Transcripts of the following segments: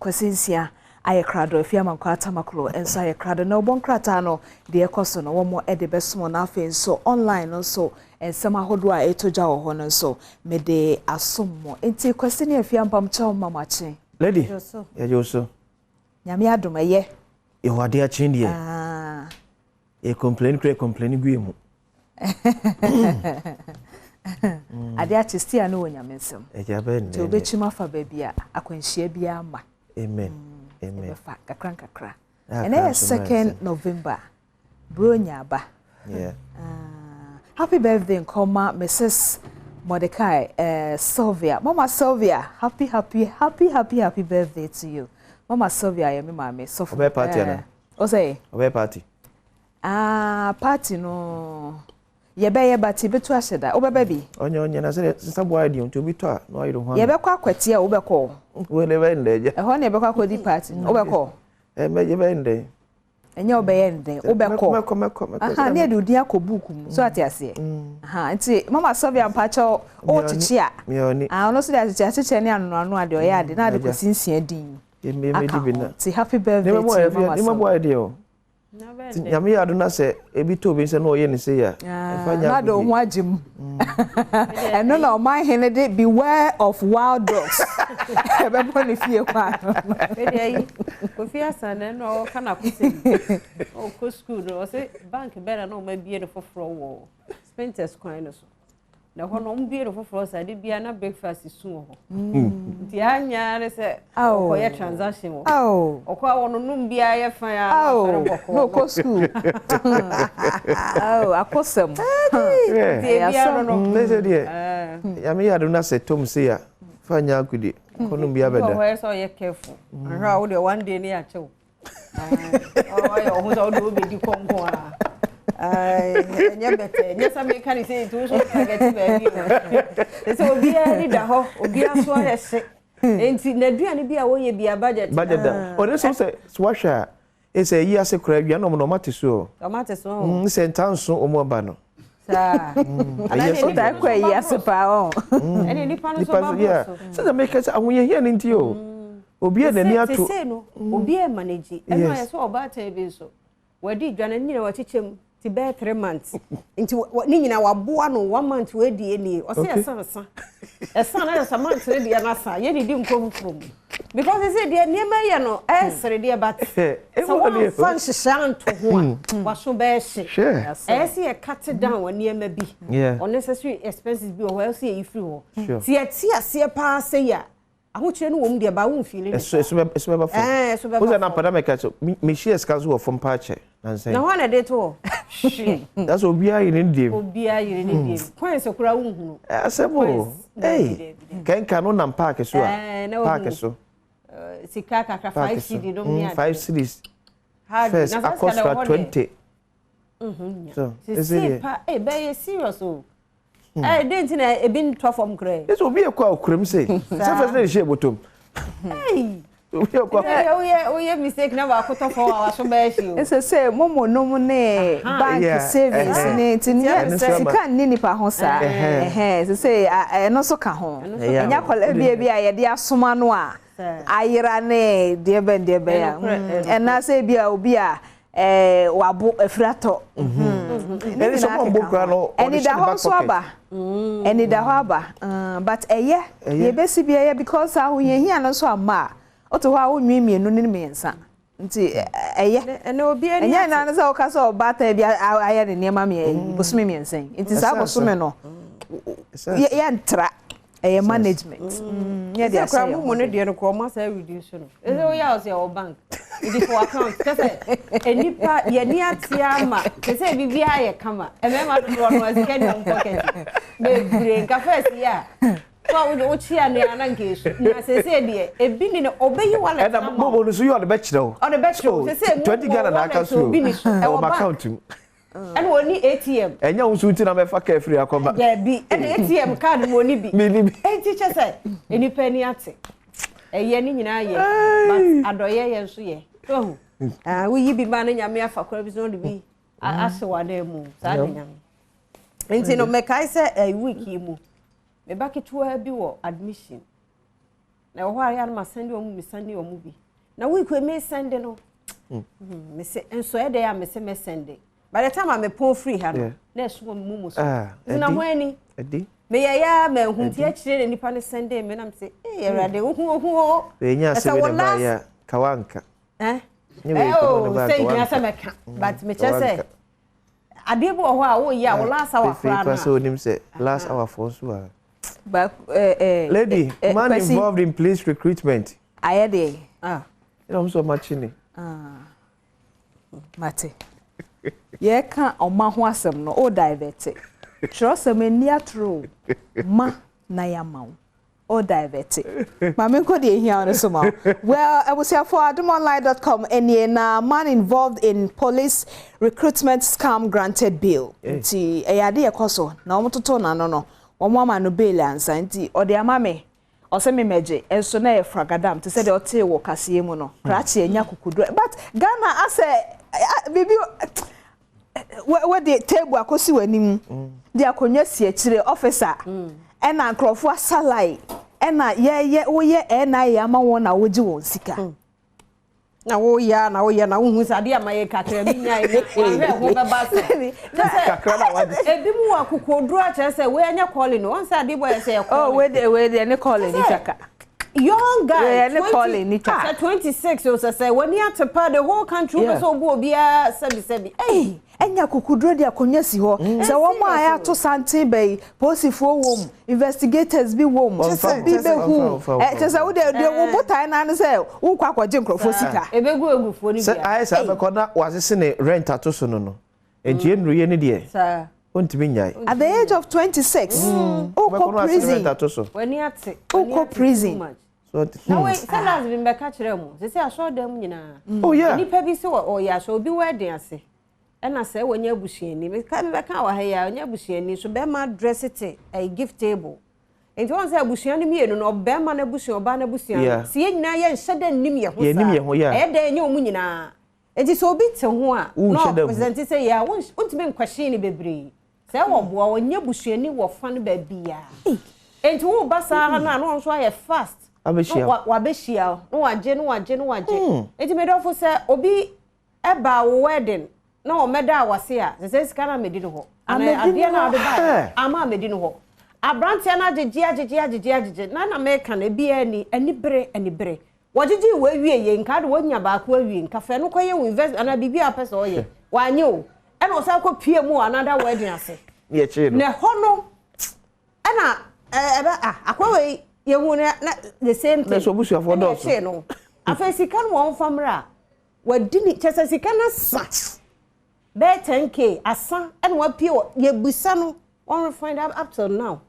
Kwasi Nsia ayɛ krado, Afie Amankwa Tamaklo nso ayɛ krado. Na ɔbɔ nkrataa no deɛ ɛkɔ so no, wɔn de bɛsom. Na afei nso online no nso, nsɛm ahodoɔ a ɛtɔ dwa wɔ hɔ no nso, mede asom mo. Nti Kwasi ne Afie, ampamkyɛw, ma mo akye. Lady, yɛgye wo so. Nyame adom, ɛyɛ. Yɛwɔ ade akye deɛ. Yɛ complain kura, complain gu mu. Ade akye stia no wɔ Nyame nsɛm. Ɛgya bɛyɛ. Nti wobɛkyim afa baabi a akwanhyia biara ma. Amen. Amen. Ɛbɛfa kakra nkakra. Ɛnɛ yɛ 2nd November, Buronya aba. Happy birthday nkɔma Mrs Mordecai Sylvia. Mama Sylvia, happy, happy, happy, happy, happy birthday to you. Mama Sylvia yɛ me maame sɔfo. Ɔbɛyɛ party ana? Ɔsɛ? Ɔbɛyɛ party. Ah, party no yɛbɛyɛ, but yɛbɛtu ahyɛ da. Wobɛba bi? Ɔnyɛ na sɛ nsaboa ayɛ deɛ, nti obi tɔ a na wayere ho. Yɛbɛkɔ akwatia a, wobɛkɔ? Wo ne bɛyɛ ndɛ gya. Ɛhɔ ne yɛbɛkɔ akɔdi party no, wobɛkɔ? Ɛmɛ yɛbɛyɛ ndɛ. Ɛnyɛ wobɛyɛ ndɛn, wobɛkɔ. Mɛkɔ, mɛkɔ, mɛkɔ. Aha, ne yɛde wo din akɔ book mu so, ate aseɛ? Aha, nti Mama Sylvia, mpakyɛw, wokyekye a Meɔni. Ah, ɔno nso de akyekyɛ akyekyɛ ne anoano ade, ɔyɛ ade na ade kɔsi nsia din aka ho. Nti happy birthday to you, Mama Nneɛma Sylvia. bu ayɛ deɛ o. Nti Nyame yɛ ado na sɛ ebi tɔ obi nsɛ na ɔyɛ ne se yɛ a, ɛfa nyɛ na de wo ho agye mu. Ɛno na ɔman hene de "beware of wild dogs" ɛbɛbɔ ne fie kwan no. Ɛdeɛ yi, Kofi Asan na ɛno a ɔka n'akosɛm ɔkɔ school no, ɔsɛ bank bɛɛ na ɔma bie no foforɔ wɔ Spintex kwan no so, na ɛhɔ no ɔmo bie no foforɔ sɛ ade bia na breakfast su wɔ hɔ, nti anya ne sɛ ɔkɔyɛ transaction wɔ hɔ, ɔkɔ a wɔnonom biara yɛ fan a na ɔsɔre bɔkɔɔ. Na ɔkɔ school. Oh, akɔsɛm. Nti ebia no. Ne sɛ deɛ Nyame yɛ ado na sɛ tɔm se a, fa nyɛ akodi kɔnom bi hɔ abɛda. yɛ sɛ ɔyɛ careful ahwɛ a, wodeɛ one day ne yɛakyɛw ɔyɛ ɔho sɛ wode wobɛdi kɔnkɔn a, ɛnyɛ bɛtɛ. Ɛnyɛ sɛ meka ne sɛ nti wo so target baabi o, ɛ sɛ obiara ni da hɔ, obiara so ayɛ hye, nti n'aduane bi a wɔyɛ bia budget. Budget da ɔde so sɛ wahwɛ a, ɛsɛ yi ase koraa awia na ɔmo na ɔmo ate so o. Ɔmo ate so o. Sɛ nta nso ɔmo aba no. Saa. Ɛyɛ sɛ Wota kɔ ayi ase paa ɔ. Ɛne nipa no so nipa ba so yɛ boro so. sɛ meka sɛ ahoyɛhia no nti o, obi a n'ani ato. Sese no obi a manage ɛno ayɛ sɛ ɔbaatan bi nso wadi dwa no nyina wakyekyɛ mu ti bɛyɛ 3 months, nti ne nyina waboa no one month wadi nie, ɔsɛ ɛsan sa ɛsan na ɛsɛ month ne deɛ no asa yɛne di nkɔ foforɔ mu, because sɛ deɛ nneɛma yɛ no ɛsere deɛ, but sɛ wɔamfa nhyehyɛ anto ho a, waso bɛyɛ hye. Ɛyɛ sɛ yɛ cut down wɔ nneɛma bi, unnecessary expenses bi wɔ hɔ, ɛyɛ sɛ yɛyi firi hɔ. Ti yɛte aseɛ paa sɛ yɛ a, ahokyerɛ no wɔ mu deɛ, ba wo mfili ne. Ɛso bɛba fam. Ɛɛ, ɛso bɛba wo sɛ fam. na pada mɛka sɛ mehyia sika nso wɔ fam paa kyɛ nansɛn. Na hɔ na de to hɔ hwɛ. Na sɛ obiara yere ne deɛ. Obiara yere ne deɛ, coins koraa wohunu. Asɛm o. Coins, Ei, daabi, daabi. kɛnka no nam park so a Ɛɛ, na park wohunu. so. Sika kakra park 5 so cedi nom ne ade. 5 cedis. Hard, first na saa akɔ sika na sora ɛwɔ hɔ deɛ. 20 so ɛsɛ sisi deɛ. Pa eh, bɛyɛ serious o. Ɛɛ, den ti na ebi ntɔ fam koraa yi? Ɛsɛ obi ekɔ a okuram se sɛ first na ɛhyɛ bɔtɔm. Ei! Obi ekɔ. Ɛyɛ woyɛ mistake na baako tɔ fam a, waso bɛyɛ hye o. Ɛsɛ sɛ momo nom ne bank savings ne nti Ɛno ne nso aba. sika nni nipa ho saa. Ɛhɛn, sɛ ɛno nso ka ho. Ɛnyɛ akwadaa bi a yɛde asoma no a ayera ne deɛ bɛn deɛ bɛn a Ɛnokorɛ, ɛnokorɛ. Ɛna sɛ bi a obi a wabo afiri atɔ. Ne Ɛne sɛ nyinaa ɔmo keka koraa ho. no, ɔde hyɛ Ɛnida ne hɔ back nso pocket. aba, ɛnida hɔ aba. But ɛyɛ Ɛyɛ. yɛbɛsi bi ɛyɛ, because ahohiahia no nso ama a wote hɔ a wonwi mmienu ne mmiɛnsa, nti ɛyɛ. Ɛnɛ obi ani Ɛnyɛ ate. na ne sɛ woka sɛ ɔbaatan bi ayɛ ne nneɛma bosome 3 yi, nti saa Ɛsɛ bosome no Ɛsɛ yɛntra, ɛyɛ management. Yɛ de sɛ kora ahyɛ mo yɛn mu ho no den. Deɛ no kora ɔmo asa reduce no, ɛsɛ woyɛ a ɔsɛ ɛwɔ bank nti for account kyɛ sɛ nipa yɛni ate ama kyɛ sɛ biribiara yɛ kama. Mmarima dodoɔ no sika ni ɔmo pocket bebree. Nka first yi a so a wode wokyia nea na nka esu, na sese deɛ ebi ni no ɔbɛyi wallet Ɛna ama wo. momo no so yɛ ɔde bɛkyerɛ wo. Ɔde bɛkyerɛ wo. Oh, Sese mo 20 wɔ Ghana na aka wallet so o. obi ni so Ɛwɔ ɛwɔ my bank account mu. Ɛna wɔni ATM. Ɛnyɛ wo nso ti na mɛfa kaa firi akɔba. Daabi, ɛna ATM card mu oni bi. Mi ni bi. Enti kyɛ sɛ nipa ani ate, ɛyɛ ne nyinaa yɛ, but adɔyɛ yɛ nso yɛ so. Ah, woyi bi ma no, Nyame afa kora bi so na ɔde bi ahyɛ w'anan mu saa de Nyame. Nti no mɛkae sɛ week yi mu me ba ketewa bi wɔ admission. Na ɛwɔ hɔ a yɛ a na masɛnde wɔn mesɛnde wɔn bi. Na week wei mesɛnde no, hmm, mese nso ɛyɛ dɛ a mese mɛsɛnde. By the time a mepɔn firi ha no, na ɛso wɔ me mu so. Ah, Nti na ho ani. Meyɛ yɛ a manhu nti akyire na nipa no sɛnde me na mese, ee Awurade, wohu ohu o. Ɛnyɛ asɛm wɔ na baayɛ a, ka wanka. Eh? Eh, oh, sɛ nhia sɛ mɛka. But mekyerɛ sɛ, adeɛ bi wɔ hɔ a woyɛ a wo last hour koraa no a. Sɛ onim sɛ last hour foɔ nso a. But, eh, eh, Lady, eh, man Kwesi, involved in police recruitment. Ayɛ deɛ. Ah. Ɛna wɔn nso wɔn akyi ni. Ah. Mate. Yɛka ɔma ho asɛm no, o divert. Kyerɛwsɛm ani atoro o. Ma na yɛama wo. O divert. Ma menkɔ deɛ ehia wo no so ma wo. Well, abusuafoɔ, adomonline dot com nie na man involved in police recruitment scam granted bail. Nti ɛyɛ ade ɛkɔ so na wɔn toto n'ano no, wɔn ama no bail ansa nti ɔde ama me. Ɔsɛ me mɛgye nso na ɛyɛ fragadam te sɛ deɛ ɔtee wɔ kaseɛ mu no. Krakye anya kukuduro but Ghana asɛ biribi Wode table akɔsi w'anim de akonnwa si akyire, officer, ɛna nkurɔfoɔ asa line ɛna yɛyɛ woyɛ NIA ama wɔn na wogye wɔn sika. Hmm. Na woyɛ a na woyɛ na wohu sɛ adeɛ ama yɛ kakra bi nyae na wahwɛ ho bɛba sɛ kakra na wagye. Ebi mu wɔ akokoduro akyerɛ sɛ wei ɛnyɛ calling no wɔn sɛ adeɛ bɔ yɛ sɛ yɛ calling. Oh wei deɛ wei deɛ ne calling ni twaka. Young guy 20 ah sɛ 26 o sɛ sɛ w'ani ate paa the whole country wopɛ sɛ obu obiara sɛbi sɛbi ei. Ɛnyɛ akokoduro de akonwa si hɔ sɛ wɔn a yɛato santen bɛ yi polisifoɔ wɔ mu investigators bi wɔ mu obi bɛhu kyɛ sɛ wode deɛ wo botae no ano sɛ wokɔ akɔgye nkurɔfoɔ sika. Ebegu egufoɔ no Sɛ bia. ayɛ saa bɛkɔ na wasese ne rent ato so no no nti nnuruyɛ no deɛ Ontumi nnyae. At the age of 26, wokɔ prison. W'ani ate. Wokɔ prison. Na wei sɛ last bi mbɛka kyerɛ mu sɛ sɛ asɔrɔdan mu nyinaa. Oh yeah. Nipa bi sɛ ɔyɛ asɔ obi wɔ ɛden ase ɛna sɛ wɔnyɛ abusuani meka mbɛka wɔ ha yi a ɔnyɛ abusuani so bɛrima dress te ɛyɛ gift table nti wɔn sɛ abusua no mmienu no ɔbɛrima no abusua ɔbaa no abusua no si yɛn nyinaa yɛn nhyɛ dɛ nnim yɛn ho saa ɛyɛ dɛ ɛnyɛ wɔn nyinaa. Enti sɛ obi te ho a na ɔpresente sɛ yɛ a, wontumi nkwɛhyen no bebree. Sɛ ɛwɔ boa, ɔnyɛ busuani wɔ fa no baabiara. Enti woba saa ara no a, na ɔno nso ayɛ fast. Na wabɛhyia wo, na wagye, na wagye, na wagye. Enti me dɔfo, sɛ obi ba wo wedding na ɔmmɛdaa w'ase a, sɛ sɛ sika no ammɛdi no hɔ. Anaa adeɛ no a wode baeɛ no, amma ammɛdi no hɔ. Aberanteɛ no agyegye, agyegye, agyegye, agyegye. Na na meka no, ebiara ni, anibere, anibere. Wɔgyegyee wei wie yei nka de wɔnya baako awie nka fɛ no kɔyɛ wo investment anaa biribi a wopɛ sɛ ɔyɛ wanyɛ o ɛna ɔsan kɔ pie mu wɔ another wedding ase na ɛhɔ no ɛna ɛbɛ ah akɔ wei yɛhu no na the same thing ɛna ɛkyee no afei sika no wɔn fa mmerɛ a wadi ne kyɛ sɛ sika no asa bɛyɛ 10k asa ɛna wapie wɔ yɛbisa no wɔn refind up till now.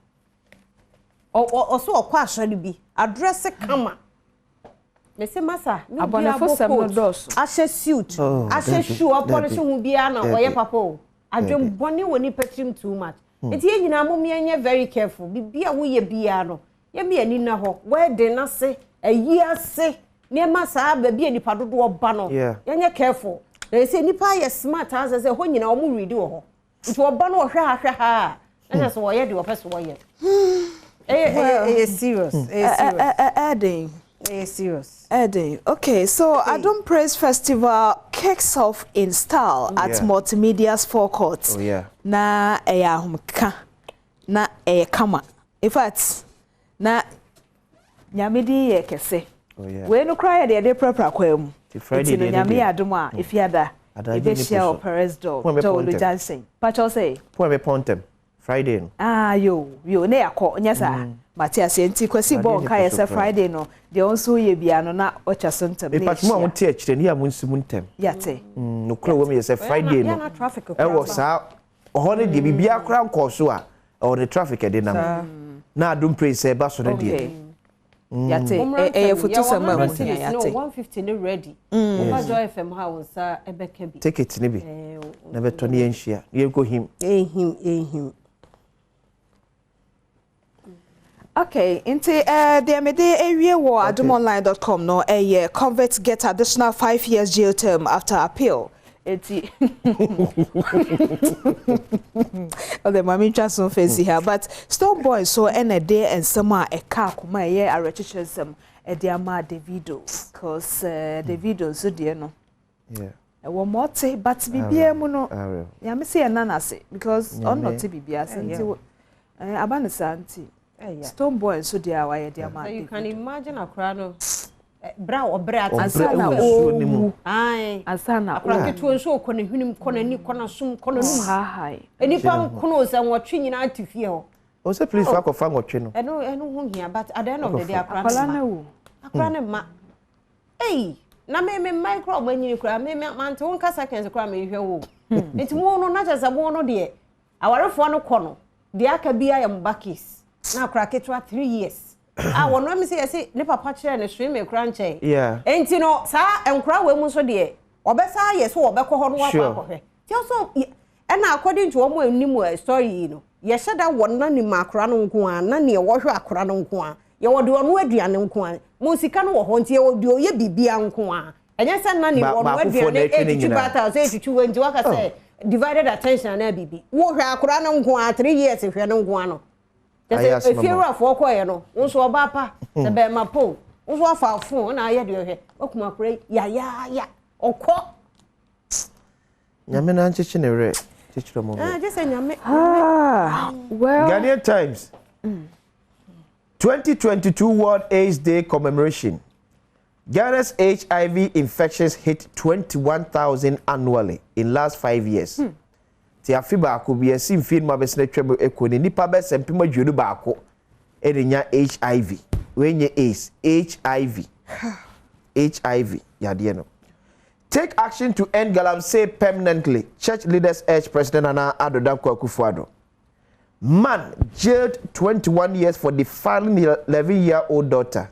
Ɔsɛ ɔkɔ asɔre bi, adrɛse kama. Mese masa, ne obi abɔ coat, ahyɛ suit, oh, ahyɛ shoe, ɔpɔlehye ho biara na ɔyɛ papa o. Adwembɔne wɔ nipa tirim too much. Hmm. Nti yɛn nyinaa mom yɛnyɛ very careful. Biribi a woyɛ biara no, yɛmi ani na hɔ. Wedding ase, ayi ase, nneɛma saa baabi a nipa dodoɔ ba no, yɛnyɛ careful. Na yɛsɛ nipa ayɛ smart asɛ sɛ hɔ nyinaa wɔn redi wɔ hɔ. Nti ɔba no ɔhwɛ ha hwɛ ha a na kyerɛ sɛ ɔyɛ deɛ ɔpɛ sɛ ɔyɛ. Ɛyɛ ɛyɛ ɛyɛ serious ɛyɛ serious. Ɛɛden. Ɛyɛ serious. Ɛɛden. Okay, so Adom Praise Festival kicks off in style at yeah. Multimedia's forecourt. Oh, yeah. Na ɛyɛ ahomeka na ɛyɛ kama. In fact, na Nyame din yɛ kɛse. Wei no koraa yɛ deɛ yɛde prapra kwaa mu. Nti no Nyame yɛ adom a Efiada yɛbɛhyia wɔ Perez Dor, Jawolo Junction. Pakyɛw sɛ? Pon a ɛbɛpɔn ntɛm, Friday no. Ah yoo, yoo, na yɛakɔ, nyɛ saa? Mate aseɛ. Nti Kwasi bɔɔ nkaeɛ sɛ Friday no, deɛ wo nso woyɛ biara no na watwa so ntɛm na Mepakyɛ mo a yɛahyia. mote akyire no, yɛ a monsi mu ntɛm. Yɛate. Nokorɛ wɔ mu yɛ sɛ Friday no, ɛwɔ saa Ɔhɔ no deɛ biribiara koraa nkɔɔ so a, ɛwɔ ne traffic ɛde nam. Na adom praise sɛ ɛba so no deɛ. Yate, ɛyɛ fotusɛm a ɛho hia, yate. 150 ne ready. Woba Joy FM ha wo nsa ɛbɛka bi. Ticket ne bi. Na bɛtɔ ne yɛnhyia, ne yɛnkɔ him. Yɛnhim, yɛnhim. Okay, nti eh, deɛ mede awie wɔ adomonline.com no ɛyɛ convicts get additional 5 years jail term after appeal. Eti ɔdɛ maame ntwa so fɛsi ha, but Stonebwoy so ɛna ɛde nsɛm a ɛka akoma, ɛyɛ awerɛkyekyerɛ nsɛm. De ama Davido, cause Davido nso deɛ no ɛwɔ ma ɔte, but biribiara mu no Nyame sɛ yɛn nan ase because ɔno na ɔte biribiara ase, nti aba ne saa. Nti Stonebwoy nso deɛ a wayɛ de ama Davido. You can imagine akora no bra ɔbrɛ ate. Ansa na ɔwu, ansa na akora ketewa nso ɔkɔ ne hwenem, kɔ n'ani, kɔ n'asom, kɔ n'anum, nipa nkono sɛ 8 nyinaa te fie hɔ. O sɛ police fa akɔfa 8 no. Ɛno ho hia, but at the end of the day, akora no ma akora no ma ei na me mma kora ɔmo anyini kora me mante wo nka seconds kora me hwɛ wo. Nti mo no na kyerɛ sɛ mo no deɛ, awarefoɔ no kɔ no deɛ, aka bi ayɛ mo ba case na akora ketewa 3 years a wɔn ami sɛ yɛsi ne papa kyerɛ ne swimming kora nkyɛn. Nti no saa nkora wɔ mu nso deɛ, ɔbɛsa ayɛ so wɔbɛkɔ hɔ no wakɔ akɔhwɛ tí ɔso. Ɛna according to wɔn anim story yi no, yɛhyɛ da wɔ nani ma akora no nko a, nani ɛwɔ hwɛ akora no nko a, yɛwɔ deɛ ɔno aduane nko a, mo sika no wɔ hɔ, nti yɛwɔ deɛ ɔyɛ biribiara nko a, ɛnyɛ sɛ nani wɔ no aduane etwitwi bata ɔsɛ etwitwi wɔ, nti waka sɛ divided attention anaa biribi. Wohwɛ akora no nko a, 3 years hwɛ no nko a no kyɛ sɛ efiewurafoɔ kɔɛ no, wo nso ɔbaa pa sɛ bɛrima po, wo nso afa phone na ayɛ deɛ ɔhwɛ wakum akora yi yayaaya ɔkɔ. Nyame na nkyekye ne werɛ, kyekyere mo werɛ. Gye sɛ Nyame. Ah, well. Ghanaian Times. 2022 World AIDS Day commemoration. Ghana's HIV infections hit 21,000 annually in last 5 years. Ti afe baako bi esi mfie no ma bɛsena twam ekɔ ne nipa bɛsɛ 21,000 ɛde nya HIV. Wei nye AIDS, HIV. HIV yadeɛ no. Take action to end galamsey permanently. Church leaders urge President Nana Addo Dankwa Akufo-Addo. Man jailed 21 years for defiling 11-year-old daughter.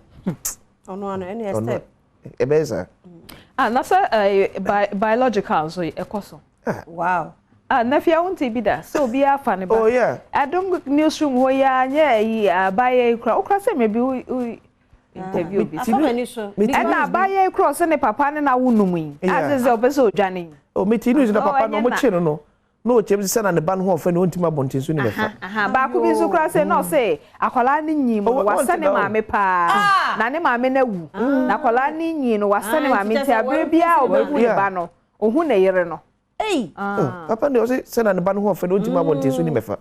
Ɔno ano ɛne step. Ɛbɛyɛ saa. Ah, na sɛ biological nso ɛkɔ so. Ah, na fia wo nte bi da sɛ obi afa ne ba. Oh yeah. Adom newsroom hɔ yi a, nyɛ ayi abaayɛ yi kora wokora sɛ maybe wo interview bi. Afa m'ani so. Ɛna abaayɛ yi kora ɔsɛ ne papa ne na wo num yi. Ase sɛ ɔpɛ sɛ odwane yi. Oh, me ti news na papa no ɔmo kye no na ɔkyɛm sɛ na ne ba no ho ɔfɛ no, ɔntumi abɔnten so ne bɛfa. Baako bi nso kora sɛ na ɔsɛ akwadaa no nyi mu no wasa ne maame paa na ne maame no awu, na akwadaa no nyi no wasa ne maame, nti abere biara a ɔbɛhu ne ba no, ohun ne yere no. Ei. Papa de ɔsɛ sɛ na ne ba no ho ɔfɛ no, ɔntumi abɔnten so ne bɛfa.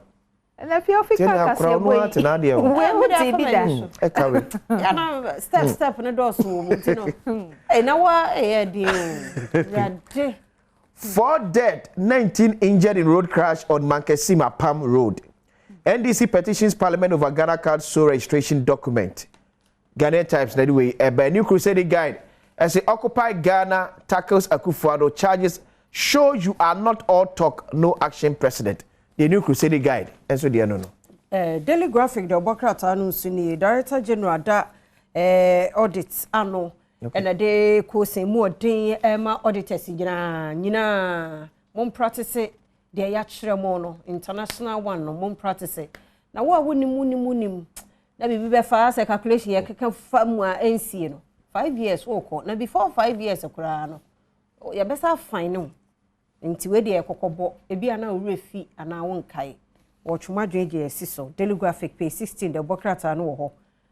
Ɛna fia ofi ka kaseɛ bɔ yi. Tena adeɛ ho. Wei ho ti bi da. Ɛkawe. Yana step step ne dɔɔso wɔ mu, nti no ɛy na wa ɛyɛ den o, Awurade. Four dead, 19 injured in road crash on Mankessim Apam Road. NDC petitions Parliament over Ghana card sole registration document. Ghanaian Times, anyway, a New Crusading Guide. As the Occupy Ghana tackles Akufo-Addo charges, show you are not all talk, no action president. The New Crusading Guide. And so the no. Daily Graphic de ɔbɔ krataa no nso nie, Director General da audit ano ɛna de kɔsɛn mu ɔden ɛma auditors nyinaa nyinaa, mo practice deɛ yɛakyerɛ mo no, international one no, mo practice. Na wo a wonim wonim wonim na biribi bɛfa sɛ calculation yɛ keka fa mu a ɛnsie no, 5 years wokɔ na before 5 years koraa no, yɛbɛsa fine no. Nti wei deɛ, kɔkɔbɔ ebi a na owurɛ fi anaa wonkae wɔtwom adwene gye asi so. Daily Graphic page 16 de ɛbɔ krataa no wɔ hɔ.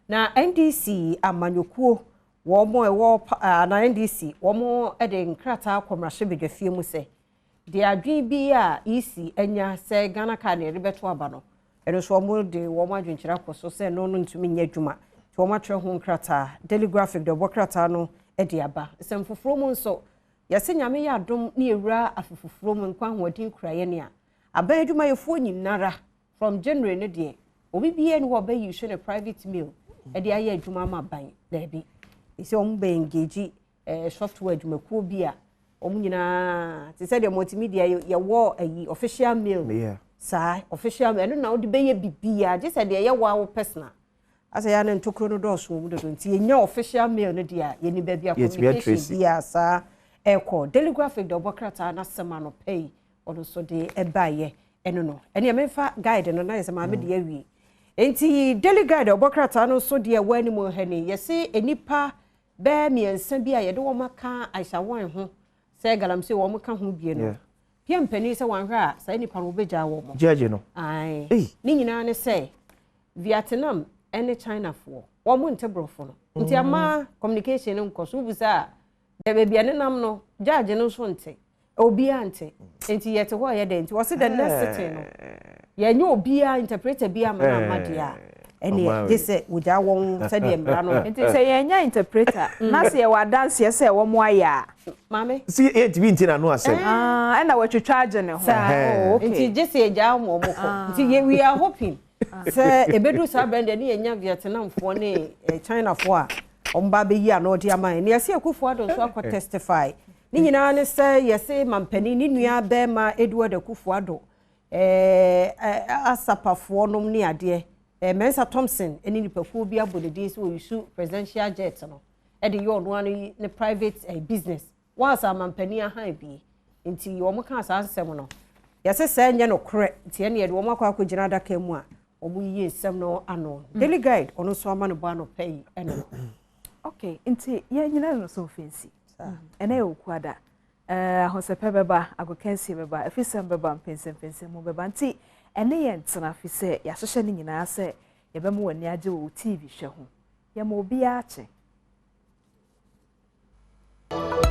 Na NDC amanyɔkuo wɔn a ɛwɔ anaa NDC wɔn de nkrataa kɔ mmarahyɛbadwafie mu sɛ deɛ adwene bi a EC anya sɛ Ghana Card na yɛde bɛto aba no, ɛno nso wɔn de wɔn adwenkyerɛ akɔ so sɛ ɛno no ntumi nyɛ adwuma, nti wɔn atwerɛ ho nkrataa. Daily Graphic de ɔbɔ krataa no de aba. Nsɛm foforɔ mu nso, yɛsɛ Nyame yɛ adom ne yɛwura afe foforɔ mu, nkwa ahoɔden kura yɛ nea aban adwumayɛfoɔ nyinara, from January no deɛ, obi biara ni hɔ ɔbɛyi so ne private mail ɛde ayɛ adwuma ama aban. Daabi, ɛsɛ wɔn bɛ engage software adwumakuo bi a wɔn nyinaa te sɛ deɛ multimedia yɛwɔ ayi official mail. Saa official mail ɛno na wɔde bɛyɛ bibiara, gye sɛ deɛ ɛyɛ wɔ awo personal asɛ yɛ ne ntokuro no dɔɔso wɔ mu dodo, nti yɛnya official mail no deɛ a, yɛni baabi a communication biara saa ɛkɔ. Daily Graphic de ɔbɔ krataa n'asɛm ano pɛ yi, ɔno nso de ɛbaeɛ ɛno no. Ɛne ɛmɛmfa Guide no na yɛ sɛ maame de awie. Nti Daily Guide ɔbɔ krataa no nso deɛ ɛwɔ anim ha ni, yɛse nnipa bɛɛ mmiɛnsa bi a yɛde wɔn aka Aisha Huang ho sɛ galamsey wɔn ka ho bie no, pia mpanin sɛ wɔn ahwɛ a, saa nnipa no wɔbɛgyaa wɔn. Judge no. Ae, ne nyinaa ne sɛ Vietnam ne Chinafoɔ. Wɔn mo nte borɔfo no nti ama communication no nkɔ so. Wobisa a, baabi a nenam no, judge no nso nte, obiara nte, nti yɛte hɔ a yɛdɛ. Nti wɔsi the next sitting no, yɛnyɛ obiara interpreter bi ama na ama deɛ a, ɛne gye sɛ wogya wɔn sɛdeɛ mmara no. Nti sɛ yɛnya interpreter na sɛ yɛwɔ adanseɛ sɛ wɔn ayɛ a, Maame. Si yɛntumi nti n'ano asɛm. Ah, ɛna wɔatwitwa agye ne ho. Saa. Oh, okay. Nti gye sɛ yɛgya wɔn wɔn kɔ. Nti yɛ, we are hoping sɛ ebedu saa brɛ deɛ ne yɛnya Vietnamfoɔ ne Chinafoɔ a wɔn ba bɛyi ano ɔde ama yɛn. Ne yɛsɛ Akufo Addo nso akɔ testify. Ne nyinaa ne sɛ yɛsɛ mampanin ne nua bɛrima Edward Akufo Addo, asapafoɔ nom ne adeɛ, Mensa Thompson ne nipakuo bi abɔ ne din sɛ wɔyi presidential jet no ɛde yɛ ɔno ano ne private business wɔn amampanin ahan bi. Nti wɔn ka saa nsɛm no, yɛsɛ sɛ nyɛ no korɛ. Nti ɛne yɛde wɔn akɔ akɔgyina adaka mu a wɔn yiyi nsɛm no ano. Daily Guide, ɔno nso ama no bɔ ano pɛ yi ɛno no. Okay, nti yɛn nyina no so mfɛnsi ɛnɛ yɛ Okuada, ahosɛpɛ bɛba, agokansie bɛba, afisɛm bɛba, mpɛnsɛmpɛnsɛm mu bɛba. Nti ɛne yɛn ntena fi sɛ yɛahyehyɛ no nyinaa sɛ yɛbɛma w'ani agye wɔ wo TV hwɛ ho. Yɛma obiara kye.